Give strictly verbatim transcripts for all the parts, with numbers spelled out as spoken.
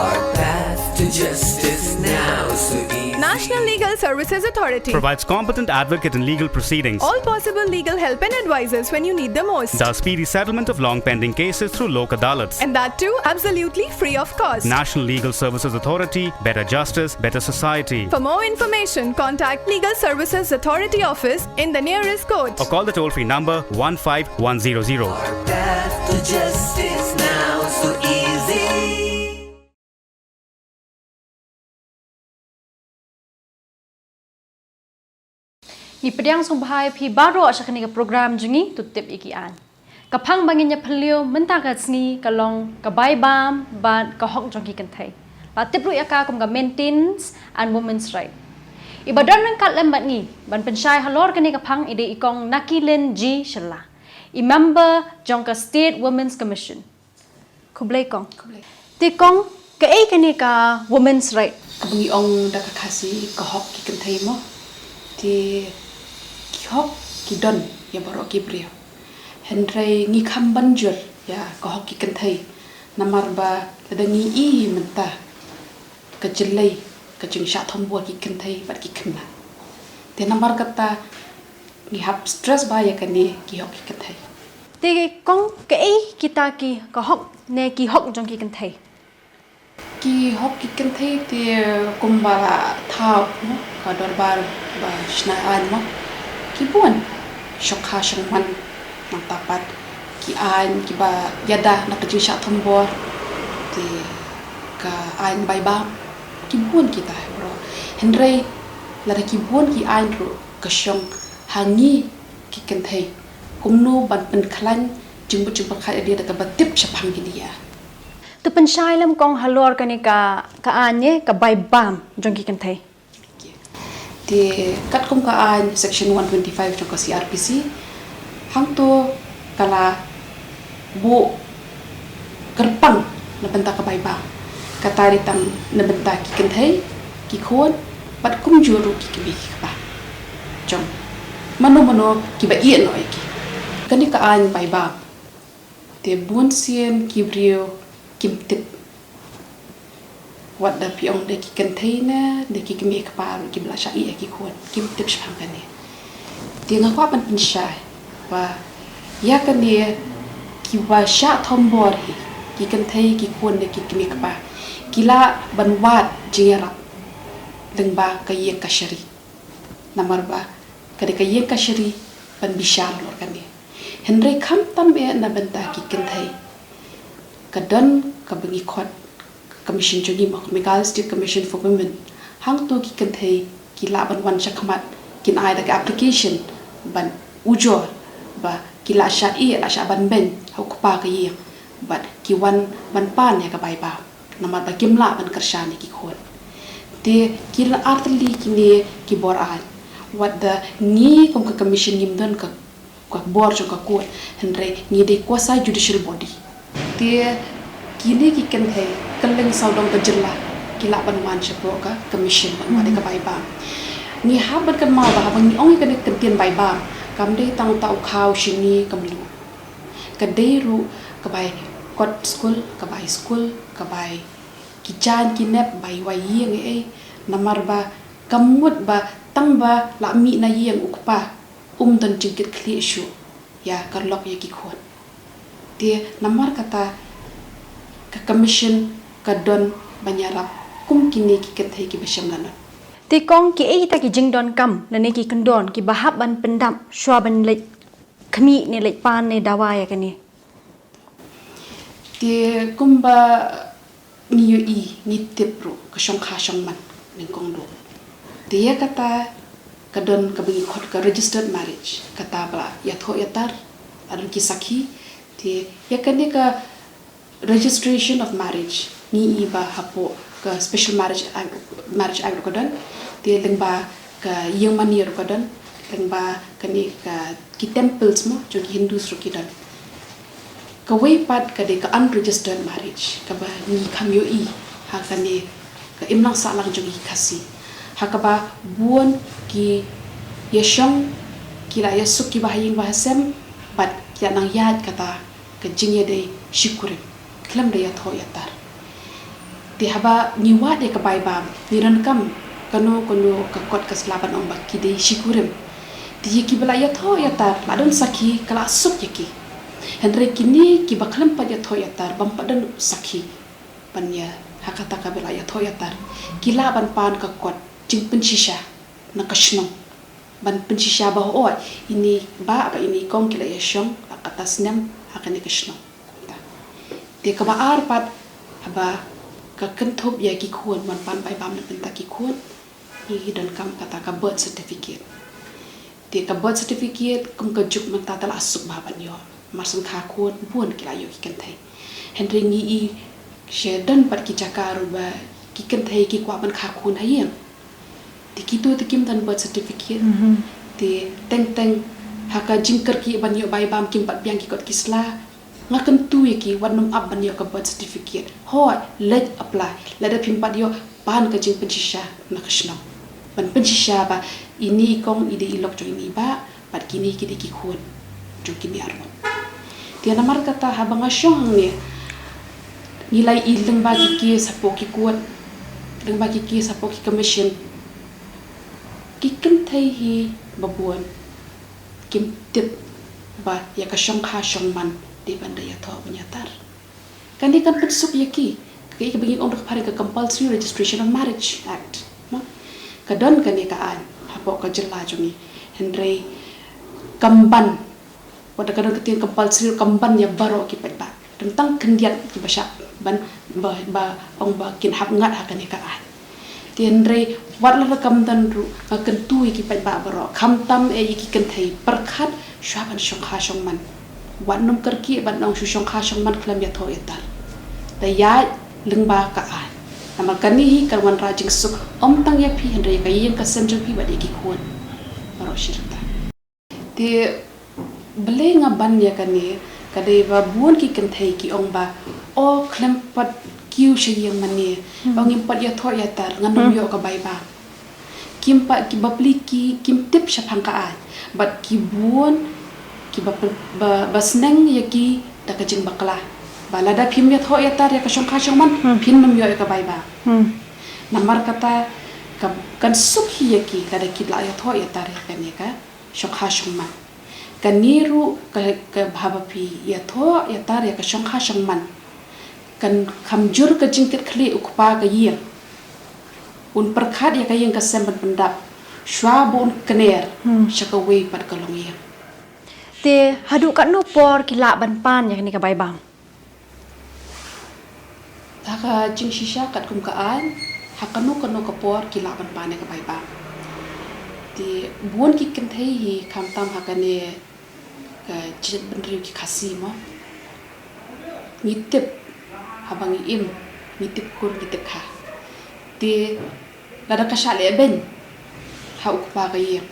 Our path to justice now so easy. National Legal Services Authority provides competent advocate in legal proceedings. All possible legal help and advices when you need the most. Does speedy settlement of long pending cases through Lok Adalats. And that too absolutely free of cost. National Legal Services Authority, better justice, better society. For more information, contact Legal Services Authority office in the nearest court. Or call the toll-free number one five one zero zero. Our path to justice now so easy. Ngi pdiang sngewbha ïa phi baroh sha kane ka program jong ngi, To Tip ïa ki Aiñ. Ka phang ba ngin ïa phylliew mynta ka sngi ka long ka bai bam bad ka hok jong ki kynthei. La tip ruh ïa ka kum ka maintenance and women's right. I ba don ryngkat lem bad ngi ban pynshai halor kane ka phang i dei i Kong Nakilin G Shylla, i member jong ka State Women's Commission. Khublei Kong. Khublei. Te Kong, kaei kane ka women's right? Kaba ngi ong da ka Khasi ka hok ki kynthei mo. Te ki hok ki don ïa baroh ki briew. Hynrei ngi kham ban jur ïa ka hok ki kynthei. Namar ba lada ngi i mynta ka jyllei ka jingshah thombor ki kynthei bad ki khynnah. Te namar kata ngi hap stress bha ïa kane ki hok ki kynthei. Te Kong, kaei kita ki, ka hok ne ki hok jong ki kynthei? Ki hok ki kynthei te kumba la thaw mo, ka dorbar ba shna aiñ mo, ki bun shongkha shongman. Nangta pat ki aiñ kiba ïada na ka jingshah thombor, te ka aiñ bai bam, ki bun kita bro. Hynrei lada ki bun ki aiñ ruh, ka shong ha ngi ki kynthei kumno ban pynkhlaiñ jingmut jingpyrkhat ïa lade da kaba tip shaphang kine. Te pynshai lem Kong halor kane ka, ka aiñ ne ka bai bam jong ki kynthei. Te katkum ka aiñ section one twenty-five jong ka C R P C, hangto ka la buh kyrpang na bynta ka bai bam. Kata dei tang na bynta ki kynthei, ki khun bad kumjuh ruh ki kmie ki kpa jong mano mano kiba ïeh noh ïa ki. Kane ka aiñ bai bam, te bun sien ki briew kim tip. Wat da phi ong da ki kynthei ne da ki kmie kpa ruh kiba la shah ïeh ïa ki khun, kim tip shaphang kane. Te nga kwah ban pynshai ba ïa kane kiba shah thombor hi, ki kynthei, ki khun ne ki kmie kpa, ki lah ban wad jingïarap lyngba ka ïing kashari. Namar ba ka dei ka ïing kashari ban bishar halor kane. Hynrei khamtam eh na bynta ki kynthei, ka don kaba ngi khot ka commission jong ngi mo, Meghalaya State Commission for Women. Hangto ki kynthei ki lah ban wan shakhmat, kin ai da ka application ban ujor ba ki la shah ïeh, la shah ban beiñ ha u kpa ka ïing, bad ki wan ban pan ïa ka bai bam namar ba kim lah ban kyrshan ïa ki khun. Te ki la artylli kine ki bor aiñ. Wat da ngi kum ka commission ngim don ka, ka bor jong ka court, hynrei ngi dei quasi judicial body. Te kine ki kynthei kylleng sawdong ka jylla ki lah ban wan shapoh ka commission ban wad ïa ka bai bam. Ngi hap ban kynmaw ba haba ngi ong ïa kane ka kyntien bai bam, kam dei tang uta u khaw shini ka mluh. Ka dei ruh ka bai kot skul, ka bai skul, ka bai ki jaiñ ki nep, bai wai ïing ei ei. Namar ba kam mut ba tang ba la mih na ïing u kpa um don jingkitkhlieh shuh ïa ka lok ïa ki khun. Te namar kata ka commission ka don ban ïarap kum kine ki kynthei kiba shem lanot. Te Kong, kiei kita ki jingdonkam lane ki kyndon kiba hap ban pyndap shwa ban leit khmih ne leit pan ne dawa ïa kane? Te kumba ngi ïohi, ngi tip ruh ka shongkha shongman nyngkong duh. Te ïa kata ka don kaba ngi khot ka registered marriage, kata ba la ïathoh ïatar, la don ki sakhi. Te ïa kane ka registration of marriage ngi i ba hapoh ka Special Marriage Act, Marriage Act ruh ka don, te lyngba ka ïing mane ruh ka don, lyngba kane ka, ki temples mo jong ki Hindus ruh ki don. Kawei pat ka dei ka unregistered marriage kaba ngi kham ïohi ha kane ka imlang sahlang jong ki Khasi, ha kaba bun ki ïashong, ki la ïasuk kiba ha ïing ba ha sem, bad ki la nang ïaid kata ka jingïadei shi kurim khlem da ïathoh ïatar. Te haba ngi wad ïa ka bai bam, ngi donkam kano kano ka kot ka sla ban ong ba ki dei shi kurim. Te ïa kiba la ïathoh ïatar, la don sakhi, ka la suk ïa ki. Hynrei kine kiba khlem pat ïathoh ïatar, bym pat don sakhi ban ïa, ha kata kaba la ïathoh ïatar, ki lah ban pan ka kot jingpynshisha na ka shnong, ban pynshisha ba hooid, ine i bah bad ine i kong ki la ïashong ha kata snem ha kane ka shnong. Te kaba ar pat, haba ka kynthup ïa ki khun, ban pan bai bam na ka bynta ki khun, ngi donkam kata ka birth certificate. Te ka birth certificate kum ka juk mynta te la suk bha ban ïoh, mar shen kha khun bun ki la ïoh ki kynthei. Hynrei ngi i sha don pat ki jaka ruh ba ki kynthei ki kwah ban kha khun ha ïing. Te kito te kim don birth certificate. Mhm. Te teng teng ha ka jingkyrkieh ban ïoh bai bam kim pat biang ki kot ki sla. Nga kyntu ïa ki, wat nym ap ban ïoh ka birth certificate. Hooid, leit apply. Lada phim pat ïoh, pan ka jingpynshisha na ka shnong, ban pynshisha ba ine i kong i dei i lok jong ine i bah, bad kine ki dei ki khun jong kine arngut. Te namar kata haba nga shong hangne, ngi la ïohi lyngba ki case hapoh ki court, lyngba ki case hapoh ki commission, ki kynthei hi ba bun kim tip ba ïa ka shongkha shongman dei ban da ïathoh ban ïatar. Kane kan pynsuk ïa ki, kaei kaba ngi ong da ka phareng ka Compulsory Registration of Marriage Act, mo? Ka don kane ka aiñ hapoh ka jylla jong ngi. Hynrei kam ban, wat la ka don ka ktien compulsory, kam ban ïa baroh ki paidbah. Don tang khyndiat kiba shah ban, ba, ba ong ba kin hap ngat ha kane ka aiñ. Te hynrei wat la da kam don ruh, nga kyntu ïa ki paidbah baroh, khamtam eh ïa ki kynthei, pyrkhat shuwa ban shongkha shongman. Wat nym kyrkieh ban ong shu shongkha shongman khlem ïathoh ïatar. Da ïaid lyngba ka aiñ. Namar kane hi kan wanrah jingsuk, ym tang ïa phi hynrei ïa ka ïing ka sem jong phi bad ïa ki khun baroh shi rta. Te balei nga ban ïa kane, ka dei ba bun ki kynthei ki ong ba, o khlem pat kiew sha ïing mane, hmm, o ngim pat ïathoh ïatar, ngan nym, hmm, ïoh ka bai bam. Kim pat, ki bapli ki, kim tip shaphang ka aiñ. Bad ki bun kiba, ba, ba sneng ïa ki da ka jingbakla ba lada phim ïathoh ïatar ïa ka shongkha shongman, hmm, phin nym ïoh ïa ka bai bam. Hmm. Namar kata ka, kan suk hi ïa ki lada ki la ïathoh ïatar ïa kane ka shongkha shongman. Kane ruh ka, ka haba phi ïathoh ïatar ïa ka shongkha shongman, kan kham jur ka jingkitkhlieh u kpa ka ïing. Un pyrkhat ïa ka ïing ka sem ban pyndap shuwa ba un kner, hmm, sha kawei pat ka longïing. Te haduh katno por ki lah ban pan ïa kane ka bai bam? Ha ka jingshisha katkum ka aiñ, ha kano kano ka por ki lah ban pan ïa ka bai bam. Te bun ki kynthei hi khamtam ha kane ka jaitbynriew ki Khasi mo. Ngi tip, haba ngi im, ngi tip kur, ngi tip kha. Te lada ka shah lehbeiñ ha u kpa ka ïing,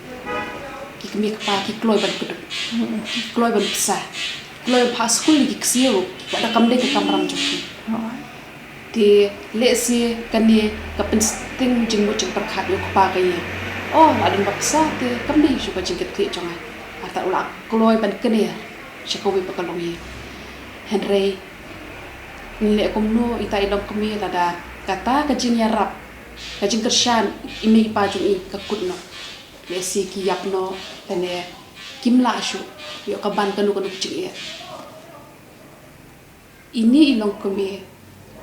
ki kmie kpa ki kloi ban kdup, ki kloi ban pisa, ki kloi ban phah skul ïa ki ksiew, wat la kam dei ka kamram jong ki. Te lehse kane ka pynsting jingmut jingpyrkhat ïa u kpa ka ïing. O, la don ba pisa te kam dei shuh ka jingkitkhlieh jong nga. Artat u la kloi ban kner sha kawei pat ka longïing. Hynrei ngin leh kumno ita i longkmie lada kata ka jingïarap, ka jingkyrshan i mei i pa jong i ka kut noh. Lehse ki ïap noh lane kim lah shuh ïoh ka ban kano kano ka jingeh. Ine i longkmie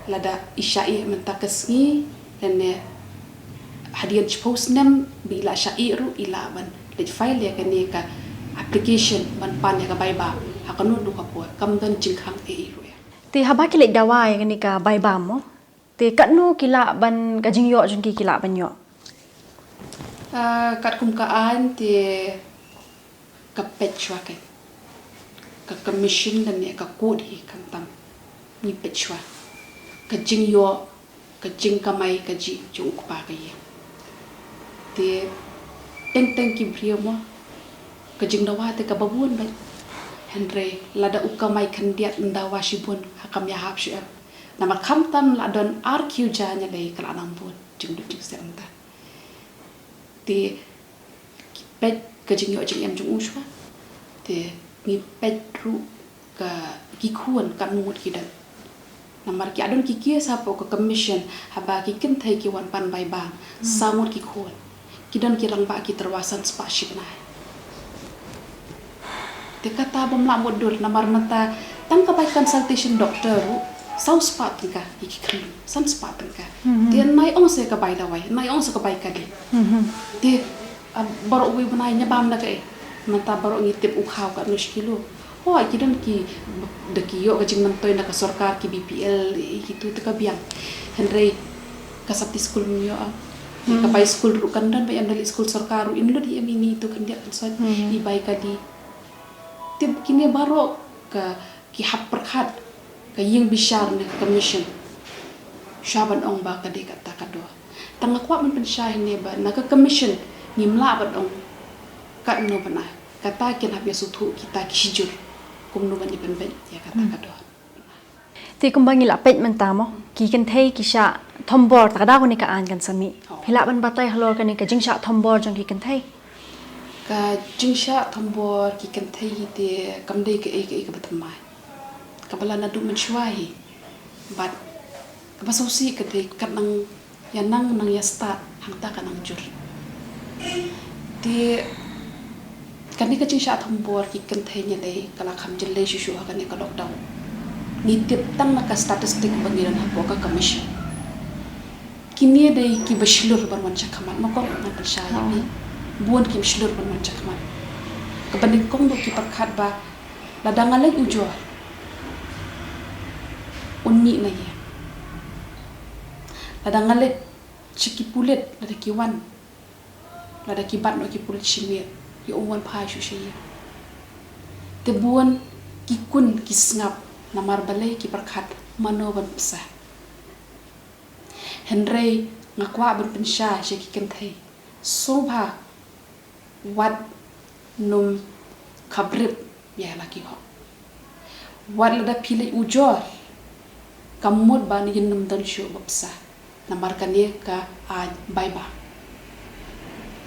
lada i shah ïeh mynta ka sngi lane hadien shiphew snem ba i la shah ïeh ruh i lah ban leit file ïa kane ka application ban pan ïa ka bai bam ha kano kano ka por, kam don jingkhang ei ei ruh ïa. Te haba ki leit dawa ïa kane ka bai bam mo, te katno ki lah ban, ka jingïoh jong ki ki lah ban ïoh? Ah, katkum ka aiñ te ka peit shuwa ka, ka commission lane ka court hi khamtam. Ngi peit shuwa ka jingïoh, ka jingkamai kajih jong u kpa ka ïing. Te teng teng ki briew mo, ka jingdawa te kaba bun beit. Hynrei lada u kamai khyndiat un dawa shibun ha kam ïahap shuh em. Namar khamtam la don ar kiew ja ñialei ka la nang bun jingduk jingsep mynta. Te ngi peit ka jingïoh jingem jong u shuwa. Te ngi peit ruh ka, ki khun katno ngut ki don. Namar ki adon ki case hapoh ka commission, haba ki kynthei ki wan pan bai bam, saw ngut ki khun. Ki don ki rangbah ki tyrwa san spah shi bnai. Te kata bym lah mutdur, namar mynta tang ka bai consultation doctor ruh saw spah tyngka ïa ki khyllung, san spah tyngka. Te nai ong sa ka bai dawai, nai ong sa ka bai kali. Te, ah, baroh uwei u bnai ngi bam da kaei? Mynta baroh ngi tip u khaw katno shi kilo. Hooid, ki don ki, da ki ïoh ka jingmyntoi na ka sorkar, ki B P L, ïa kitu te ka biang. Hynrei ka sopti skul ym ïoh. Ka bai skul ruh kan don ba ïa em da leit skul sorkar ruh, im lut ïa em ïa ine itu khyndiat khynsoit, i bai kali. Te kine baroh ka, ki hap pyrkhat ka ïing bishar ne ka commission. Shwa ban ong ba ka dei kata ka dor. Tang nga kwah ban pynshai hangne ba na ka commission ngim lah ban ong katno ban ai. Kata kin hap ïa sngewthuh kita ki shijur kumno ban ïa pynbeit ïa kata ka dor. Te kumba ngi la peit mynta mo, ki kynthei ki shah thombor, ta ka daw kane ka aiñ kan sa mih. Phi lah ban batai halor kane ka jingshah thombor jong ki kynthei? Ka jingshah thombor ki kynthei hi te kam dei kaei kaei kaba thymmai. Kaba la naduh mynshuwa hi. Bad kaba sngewsih ka dei kat nang ïa nang nang ïa stad hangta ka nang jur. Te kane ka jingshah thombor ki kynthei ngi dei ka la kham jyllei shuh shuh ha kane ka lockdown. Ngi tip tang na ka statistic ba ngi don hapoh ka commission. Kine dei kiba shlur ban wan shakhmat, ma kong ngan pynshai ïa phi. Bun kim shlur ban wan shakhmat. Kaba nyngkong ba ki pyrkhat ba lada nga leit ujor un mih na ïing. Lada nga leit sha ki pulit lada ki wan, lada ki bat noh ki pulit shi miet, ïa um wan phai shuh sha ïing. Te bun ki khun ki sngap namar balei ki pyrkhat mano ban pynbsa. Hynrei nga kwah ban pynshai sha ki kynthei. Sngewbha wat nym khapbrip ïa la ki hok. Wat lada phi leit ujor kam mut ba ïa nym don shuh ba pynbsa. Namar kane ka aiñ bai bam.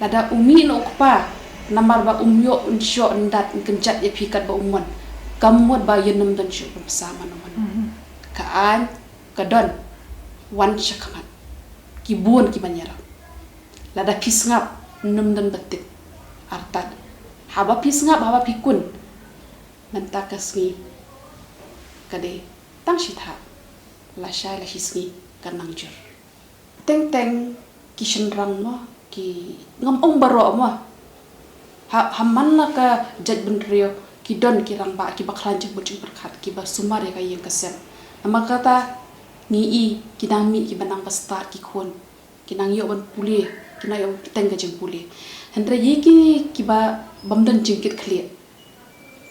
Lada u mih na u kpa namar ba um ïoh un shoh un dat un kynjat ïa phi katba um mon, kam mut ba ïa nym don shuh ba pynbsa mano mano. Ka aiñ ka don, wan shakhmat. Ki bun ki ban ïarap. Lada phi sngap nym don ba tip. Artat haba phi sngap haba phi khun. Mynta ka sngi ka dei tang shi thap, lashai lashisngi kan nang jur. Teng teng ki shynrang mo, ki, ngam ong baroh mo. Ha, ha man la ka jaitbynriew ki don ki rangbah kiba khlaiñ jingmut jingpyrkhat, kiba sumar ïa ka ïing ka sem. Namar kata ngi i ki dang mih kiba nang ba stad ki khun, ki nang ïoh ban pule, ki nang ïoh ban bteng ka jingpule. Hynrei ïa kine kiba bym don jingkitkhlieh,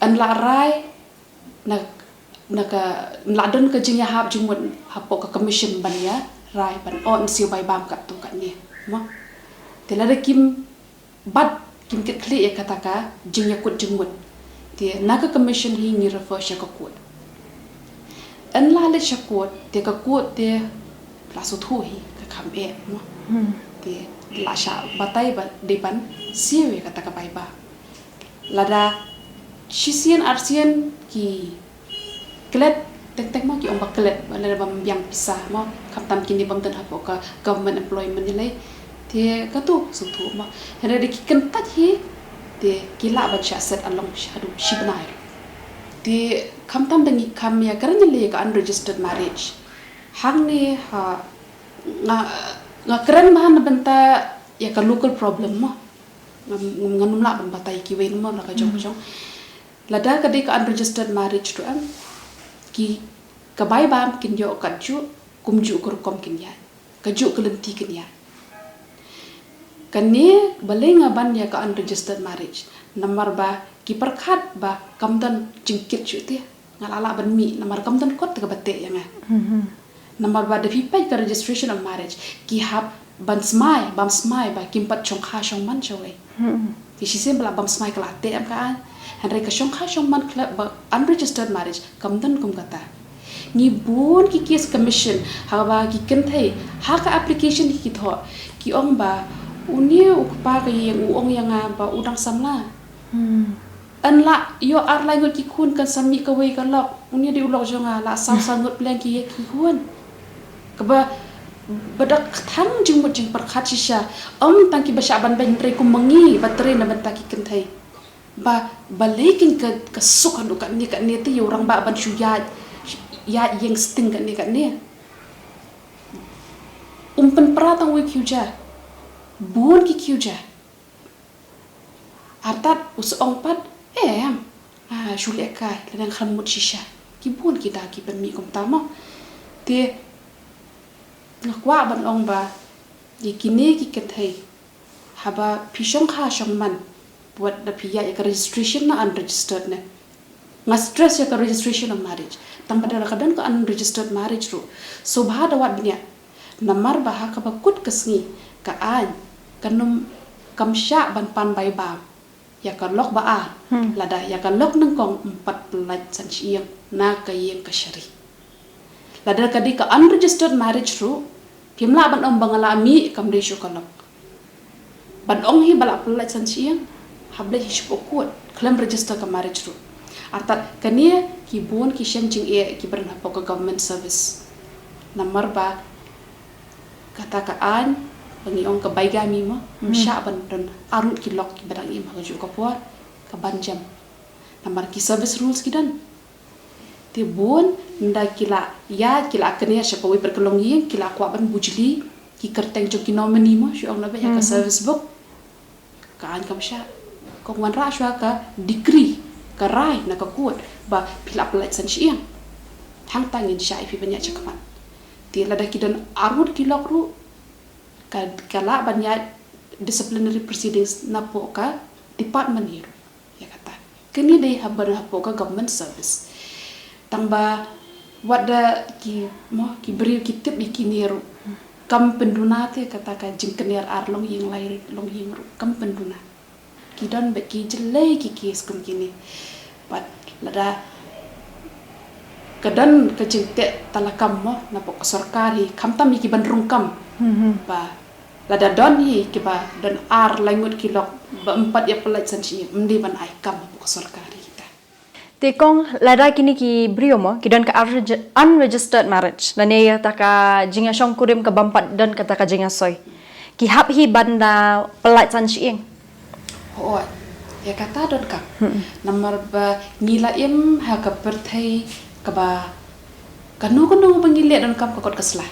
yn lah rai na, na ka, yn lah don ka jingïahap jingmut hapoh ka commission ban ïa rai ban, oh, yn siew bai bam katto katne mo. Te lada kim bat, kim kit khlieh ïa kata ka jingïakut jingmut, te na ka commission hi ngi refer sha ka court. Yn lah leit sha court, te ka court te la sngewthuh hi, ka kham eh mo. Te la shah batai ba dei ban siew ïa kata ka bai bam. Lada shisien arsien ki klet, teng teng mo, ki ong ba klet, ba lada bym biang pisa mo, khamtam kine bym don hapoh ka government employment ïa lei. Te katu sngewthuh mo. Hynrei da ki kyntait hi te ki lah ban shah set along shaduh shi bnai. Te khamtam da ngi kham ïa kren ïa lei ka unregistered marriage. Hangne ha nga, nga kren ba na bynta ïa ka local problem mo. Ngam, ngam, ngam lah ban batai kiwei mo la ka jong ka jong. Lada ka dei ka unregistered marriage ruh em, ki, ka bai bam kin ïoh katjuh, kumjuh ka rukom kin ïaid, kajuh ka lynti kin ïaid. Kane balei nga ban ïa ka unregistered marriage, namar ba ki pyrkhat ba kam don jingkit shuh te. Nga lah lah ban mih namar kam don kot te kaba teh ïa nga. Namar ba da phi peit ka registration of marriage, ki hap ban smai, bam smai ba kim pat shongkha shongman shawei. Te shisien ba lah bam smai ka lah teh em ka aiñ. Hynrei ka shongkha shongman khlem ba unregistered marriage kam don kum kata. Ngi bun ki case commission, haba ki kynthei ha ka application ki thoh, ki ong ba une u kpa ka ïing u ong ïa nga ba u dang samla. Yn lah ïoh ar lai ngut ki khun kan sa mih kawei ka lok. Une dei u lok jong nga, lah saw saw ngut pleng ki ïa ki khun. Kaba, ba da ka thang jingmut jingpyrkhat shisha. Ym tang kiba shah ban beiñ, hynrei kum ma ngi ba trei na bynta ki kynthei. Ba, balei kein ka, ka suk haduh katne katne te ïa u rangbah ban shu ïaid, ïaid ïeng sting katne katne. Um pynpra tang uwei khiew ja. Bun ki khiew ja. Artat u sa ong pat, em, ah, shu leh kai, lane khlem mut shisha. Ki bun ki daw ki pynmih kumta mo. Te, nga kwah ban ong ba, ïa kine ki kynthei, haba phi shong kha shong man, wat da phi ïaid ïa ka registration ne unregistered ne. Nga stress ïa ka registration of marriage. Tang ba da ka don ka unregistered marriage ruh, sngewbha da wad bniah. Namar ba ha kaba kut ka sngi, ka aiñ kam, kam shah ban pan bai bam ïa ka lok ba ar. Hmm. Lada ïa ka lok nyngkong ym pat pyllait san shyieng na ka ïing kashari. Lada ka dei ka unregistered marriage ruh, phim lah ban ong ba nga la mih kam dei shuh ka lok. Ban ong hi ba la pyllait san shyieng, hap leit hi sha court, khlem register ka marriage ruh. Artat kane ki bun ki shem jingeh kiba don hapoh ka government service. Namar ba kata ka aiñ ba ngi ong ka bigamy mo, ym shah ban don arngut ki lok kiba dang im ha kajuh ka por, ka ban jem. Namar ki service rules ki don. Te bun, ynda ki la ïaid, ki la kner sha kawei pat ka longïing, ki la kwah ban bujli ki kyrteng jong ki nominee mo, shu ong na ba ïa ka service book. Ka aiñ kam shah. Ka wanrah shuwa ka decree, ka rai na ka court ba phi la pyllait san shyieng. Hangta ngin shah ïa phi ban ïaid shakhmat. Te lada ki don arngut ki lok ruh, ka, ka lah ban ïaid disciplinary proceedings napoh ka department hi ruh. Ïa kata. Kine dei haba hapoh ka government service. Tang ba wat da ki, mo, ki briew ki tip ïa kine ruh. Kam pynduna te kata ka jingkner ar longïing lai longïing ruh. Kam pynduna. Ki don bad ki jlei ki case kum kine. Bad lada ka don ka jingteh talakam mo, napoh ka sorkar hi, khamtam ïa ki ban rung kam. Ba lada don hi kiba don ar lai ngut ki lok ba ym pat ïa pyllait san shyieng, ym dei ban ai kam hapoh ka sorkar ïa kita. Te kong, lada kine ki briew mo, ki don ka unregi-, unregistered marriage, lane ïa kata ka jingïashongkurim kaba ym pat don kata ka jingïasoi, ki hap hi ban da pyllait san shyieng? Hooid, ïa kata donkam. Namar ba ngi la im ha ka pyrthei kaba kano kano ba ngi leh donkam ka kot ka sla.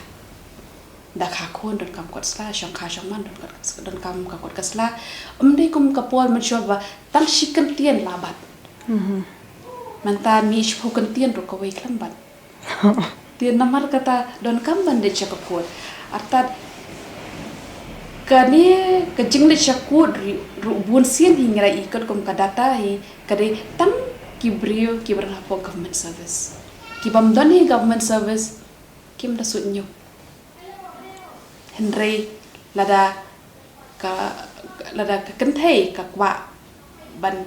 Da kha khun donkam kot sla, shong kha shong man donkam, donkam ka kot ka sla. Ym dei kum ka por mynshwa ba tang shi kyntien la bat. Mynta mih shiphew kyntien ruh kawei khlem bat. Te namar kata donkam ban leit sha ka court. Artat kane ka jingleit sha court ruh, ruh bun sien hi ngi la i kot kum ka data hi ka dei tang ki briew kiba don hapoh government service. Ki bym don hi government service kim da suidñiew. Hynrei lada ka, lada ka kynthei ka kwah ban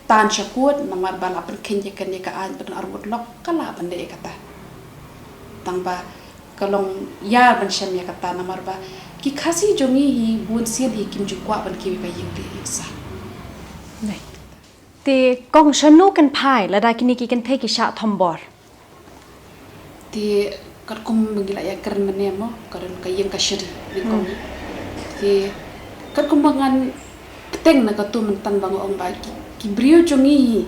tan sha court namar ba la pynkheiñ ïa kane ka aiñ ba don arngut lok, ka lah ban leh ïa kata. Tang ba ka long ïar ban shem ïa kata namar ba ki Khasi jong ngi hi bun sien hi kim ju kwah ban kiew ïa ka ïing lieng ïing sah. Te kong, shano kan phai lada kine ki kynthei ki shah thombor? Te katkum ba ngi la ïakren mynne mo, ka don ka ïing kashari, ne kong. Te katkum ba ngan bteng na katu mynta ba nga ong ba ki, ki briew jong ngi hi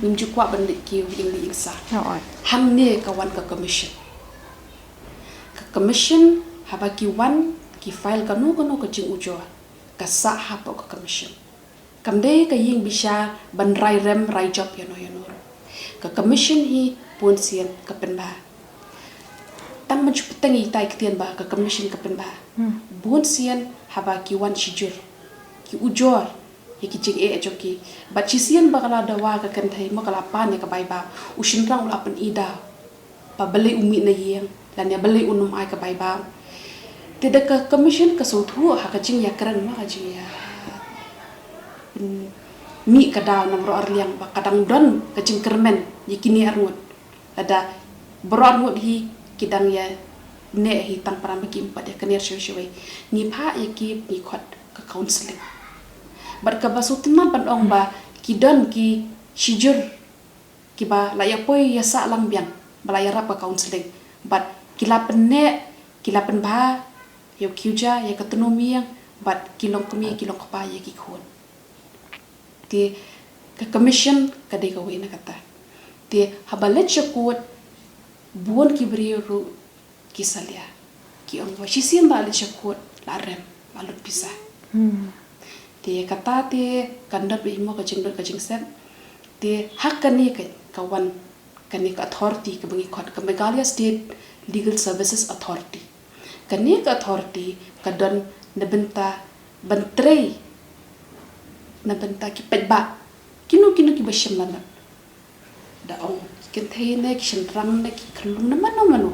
ngim ju kwah ban leit kiew ïing lieng ïing sah. Hangne ka wan ka commission. Ka commission haba ki wan ki file kano kano ka jingujor, ka sah hapoh ka commission. Kam dei ka ïing bishar ban rai rem rai jop ïano ïano ruh. Ka commission hi bun sien ka pynbha. Tang ban shu bteng ïa itai ktien ba ka commission ka pynbha. Bun sien haba ki wan shijur, ki ujor ïa ki jingeh jong ki. Bad shisien ba ka la dawa ka kynthei mo, ka la pan ïa ka bai bam, u shynrang u la pyni daw ba balei u mih na ïing lane balei un ym ai ka bai bam. Te da ka commission ka sngewthuh ha ka jingïakren mo, ka jingïa, mm, mih ka daw na baroh arliang ba ka dang don ka jingkyrmen ïa kine arngut. Lada baroh arngut hi ki dang ïa neh hi tang para ma ki ym pat ïa kner shawei shawei, ngi phah ïa ki, ngi khot ka counselling. Bad kaba sngewtynnat ban ong ba ki don ki shijur kiba la ïa poi ïa sah lang biang ba la ïarap ka counselling, bad ki la pynneh, ki la pynbha ïa u kyiuja, ïa ka tnum ïing, bad ki long kmie, ki long kpa ïa ki khun. Te ka commission ka dei kawei na kata. Te haba leit sha court, bun ki briew ruh ki salia, ki ong ba shisien ba la leit sha court la rem, la lut pisa. Te kata te kan don ba imo ka jingdon ka jingsep. Te ha kane ka, ka wan kane ka authority kaba ngi khot ka Meghalaya State Legal Services Authority. Kane ka authority ka don na bynta ban trei na bynta ki paidbah, kino kino kiba shem lanot. Da ong ki kynthei ne, ki shynrang ne, ki khyllung ne, mano mano,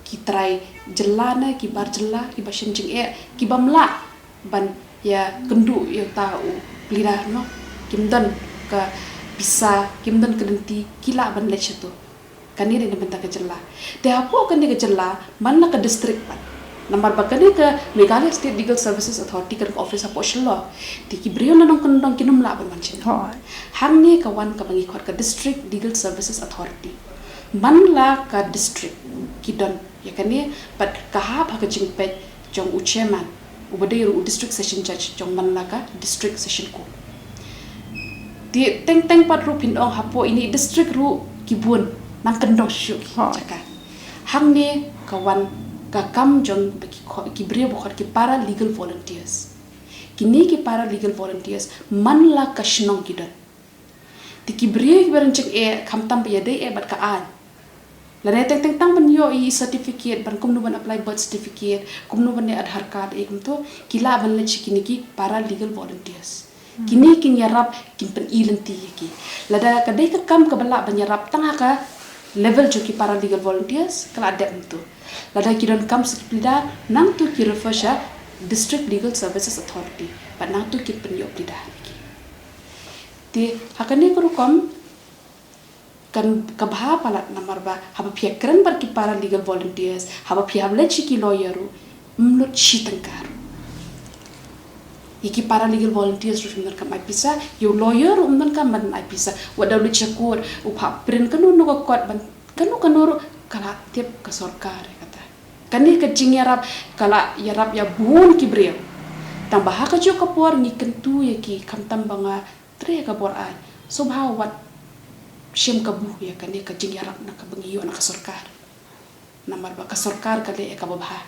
ki trai jylla ne, ki bar jylla, kiba shem jingeh, ki bym lah ban ïa kynduh ïa uta u pleader, no, kim don ka pisa, kim don ka lynti, ki lah ban leit shato. Kane dei na bynta ka jylla. Te hapoh kane ka jylla, man la ka district pat. Namar ba kane ka Meghalaya State Legal Services Authority ka don ka office hapoh Shillong. Te ki briew na nongkyndong kin ym lah ban wan shane. Hooid. Hangne ka wan kaba ngi khot ka District Legal Services Authority. Man la ka district ki don ïa kane, bad ka hap ha ka jingpeit jong u chairman, uba dei ruh u District Session Judge jong man la ka District Session Court. Te teng teng pat ruh phin ong hapoh ine i district ruh ki bun, nang kyndong shuh ki jaka. Hangne ka wan ka kam jong ki kho-, ki briew ba khot ki para legal volunteers. Kine ki para legal volunteers man la ka shnong ki don. Te ki briew kiba don jingeh, khamtam ba ïadei eh bad ka aiñ, lane teng teng tang ban ïoh i certificate, ban kumno ban apply birth certificate, kumno ban ïa Aadhaar card, eh, kumto, ki lah ban leit sha kine ki para legal volunteers. Kine kin ïarap, kin pyni lynti ïa ki. Lada ka dei ka kam kaba lah ban ïarap tang ha ka level jong ki para legal volunteers, ka la dep kumto. Lada ki don kam sha ki pleader, nangto ki refer sha District Legal Services Authority, bad nangto kin pynïoh pleader ïa ki. Te ha kane ka rukom kan ka bha palat, namar ba haba phi ïakren bad ki para legal volunteers, haba phi hap leit sha ki lawyer ruh, ym lut shi tyngka ruh. Ïa ki para legal volunteers ruh ym donkam ai pisa, ïa u lawyer ruh ym donkam ban ai pisa. Wat da u leit sha court, u phah print kano kano ka kot, ban kano kano ruh, ka la tip ka sorkar ïa kata. Kane ka jingïarap ka la ïarap ïa bun ki briew. Tang ba ha kajuh ka por ngi kyntu ïa ki, khamtam ba nga trei ha ka bor aiñ, sngewbha wat shem kabu ïa kane ka jingïarap na kaba ngi ïoh na ka sorkar. Namar ba ka sorkar ka leh ïa kaba bha.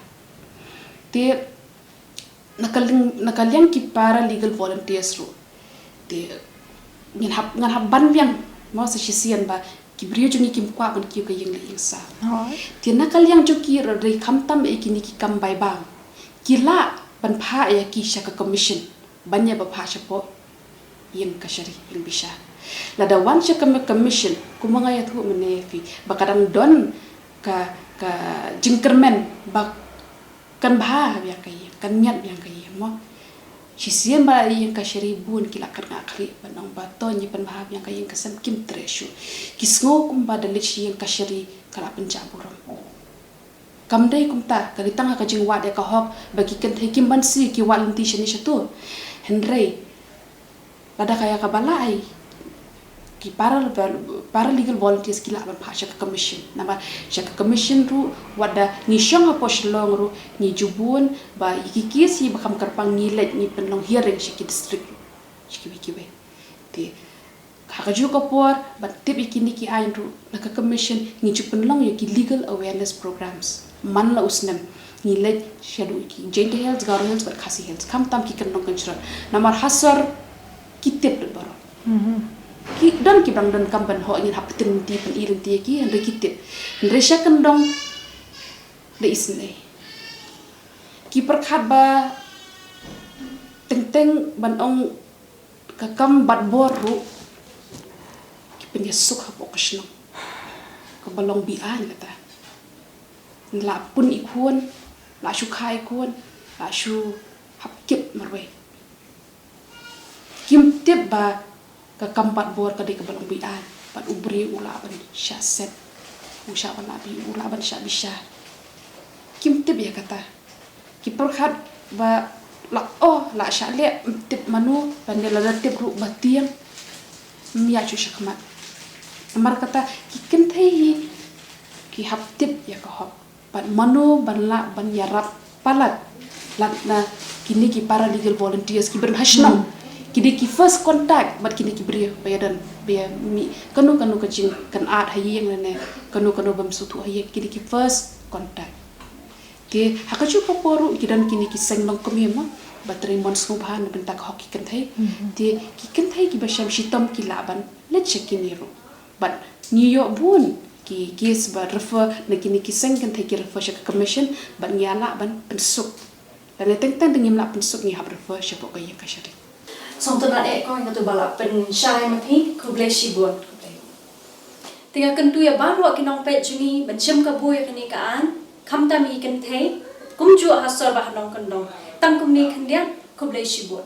Te na ka liang, na ka liang ki para legal volunteers ruh, te ngan hap, ngan hap ban biang, mo, sa shisien ba ki briew jong ngi kim kwah ban kiew ka ïing leh ïing saw. Te na ka liang jong ki ruh, dei khamtam eh kine ki kam bai bang, ki lah ban phah ïa ki sha ka commission ban ïa ba phah shapoh ïing kashari, ïing bishar. Lada wan sha ka commission, kumba nga ïathuh mynne ïa phi, ba ka dang don ka, ka jingkyrmen ba kan bha biang ka ïing, kan miat biang ka ïing, mo. Shisien ba la ïing kashari, bun ki la kynngah khlieh ban ong ba to ngi pynbha biang ka ïing ka sem, kim treh shuh. Ki sngew kumba da leit sha ïing kashari ka la pynjah burom. Kam dei kumta, ka dei tang ha ka jingwad ïa ka hok ba ki kynthei kim banse, ki wad lynti shane shato. Hynrei lada ka ïa kaba la ai, ki para, para legal volunteers ki lah ban phah sha ka commission. Namar sha ka commission ruh, wat da ngi shong hapoh Shillong ruh, ngi ju bun, ba ïa ki case ïa ba kham kyrpang ngi leit, ngi pynlong hearing sha ki district, sha kiwei kiwei. Te ha kajuh ka por, ban tip ïa kine ki aiñ ruh, na ka commission ngi ju pynlong ïa ki legal awareness programs man la u snem. Ngi leit shaduh ki Jaintia Hills, Garo Hills bad Khasi Hills, khamtam ki kyndong kynshrot. Namar ha sor ki tip lut baroh. Ki don kiba dang donkam ban hok, ngin hap pyni lynti, pyni lynti ïa ki, hynrei ki tip. Hynrei sha kyndong da isynei. Ki pyrkhat ba teng teng ban ong ka kam bat bor ruh, ki pynïasuk hapoh ka shnong kaba long be-aiñ kata. La pun i khun, la shu kha i khun, la shu hap kit marwei. Kim tip ba ka kam bat bor ka dei kaba long be-aiñ, bad u briew u lah ban shah set, u shah ban lah bi, u lah ban shah bishar. Kim tip ïa kata. Ki pyrkhat ba la, oh, la shah leh, ym tip mano, lane lada tip ruh ba tieng. Ym ïa shu shakhmat. Namar kata ki kynthei hi ki hap tip ïa ka hok. Bad mano ban lah ban ïarap palat lad na kine ki paralegal volunteers ki ban ha shnong. Ki dei ki first contact bad kine ki briew ba ïadon ba ïa mih kano kano ka jingkynad ha ïing ne kano kano bym sngewthuh ha ïing, ki dei ki first contact. Te ha kajuh ka por ruh ki don kine ki seng longkmie mo ba trei mon sngewbha na bynta ka hok ki kynthei. Te ki kynthei kiba shem shitom ki lah ban leit sha kine ruh. Bad ngi ïoh bun ki case ba refer na kine ki seng kynthei ki refer sha ka commission bad ngi ïa lah ban pynsuk. Lane teng teng te ngim lah pynsuk ngi hap refer shapoh ka ïing kashari. Sngewtynnat eh kong, ïa katu ba la pynsharai ma phi, khublei shibun. Te nga kyntu ïa baroh ki nongpeit jong ngi ban shem kabu ïa kane ka aiñ, khamtam ïa ki kynthei, kumjuh ha sor bad ha nongkyndong. Tang kumne khyndiat, khublei shibun.